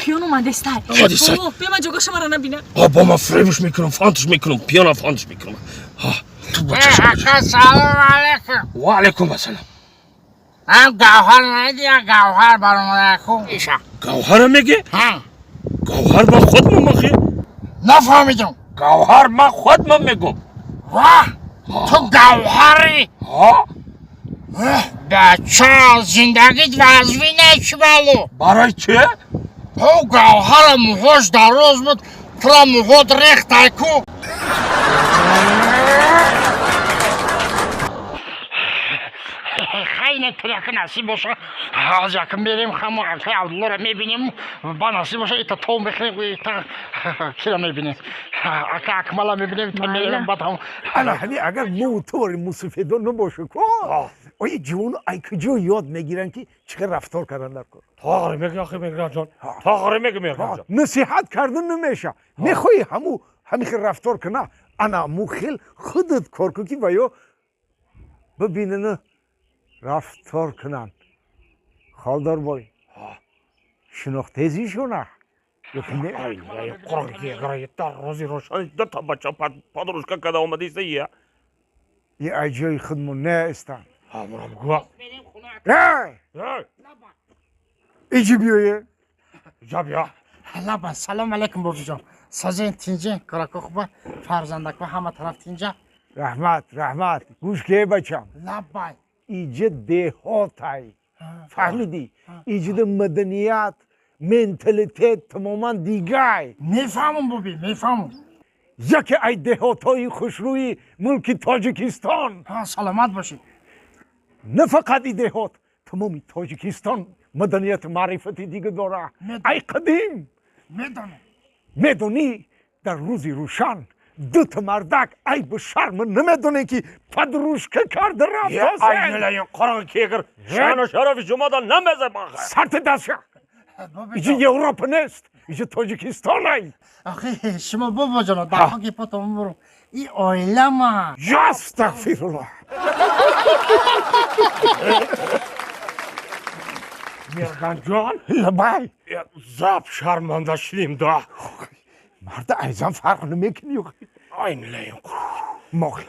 Пиён омадестай. Омадестай. Бема ҷогоша мара набина. Бо ман фиребш мекунам, фантш мекунам, пиёна фантш мекунам. Ту бачаша. Ака, салом алейкум. Ва алейкум ассалом. Ам гавҳар наиди, я гавҳар баромадаку. Иша. Гавҳара меги? Ҳа. Гавҳар ман худмам ахи. Нафаҳмидам. Гавҳар ман худмам мегум. Ва, ту гавҳари? Ҳа. Бача, зиндагит вазвина чибалу. Барои чӣ? Ӯ гавҳара муҳош дароз буд, тура муҳот рехтай ку. Хайне тураки насиб боша, ҳоз якм мерем хамо акай Абдуллоро мебинем, ба насиб боша ита то мехӯрем, ита кира мебинем, ака Акмала мебинем, ита мерем баъд ҳам. Ана ҳами агар мо тори мусафедон набошу ку, ои ҷавону ай куҷо ёд мегиранд ки чӣ хел рафтор кардан дар кор? Тоғри меги ахи Меҳранҷон, тоғри меги Меҳранҷон. Насиҳат кардан намеша. Мехоҳӣ ҳаму ҳами хел рафтор куна, ана ҳаму хел худат кор кун ки ва ё бибинана рафтор кунанд. Холдорбой, шинохтезишона ёки не? Ай, қурғи дар рӯзи рошани дута бача подружка када омадиста я. И ай ҷои худмон неестанд. Ҳамурам гуа. Эй! Эй! Иҷи биёе. Иҷа биё. Лаба, салом алейкум, бобиҷон. Созен, тинҷен, корако хуба, фарзандако ҳама тараф тинҷа. Раҳмат, раҳмат. Гӯш ке, бачам. Лабай. Иҷа деҳотай. Фаҳмидӣ? Иҷида маданият, менталитет тамоман дигай. Мефаҳмам, боби, мефаҳмам. Яке ай деҳотҳои хушрӯи мулки Тоҷикистон. Саломат бошӣ. На фақат и деҳот, тамоми Тоҷикистон маданияту маърифати дига дора. Ай қадим. Медонам. Медонӣ, дар рӯзи рӯшан дута мардак айбу шарма намедонем ки подружка карда рафтосен. Ай, қурғи кегир, шаъну шарафи шумода намезебаха. Сарти дастша. Иҷа Европа нест, иҷа Тоҷикистон ай. Ахи, шумо бобоҷоно, дар хоки потом бурум. И оилама. Астағфируллоҳ. Меҳранҷон? Лабай. Заб шарманда шудем да. Марда айзан фарқ намекунӣ. Ай, нилаем. Мохи.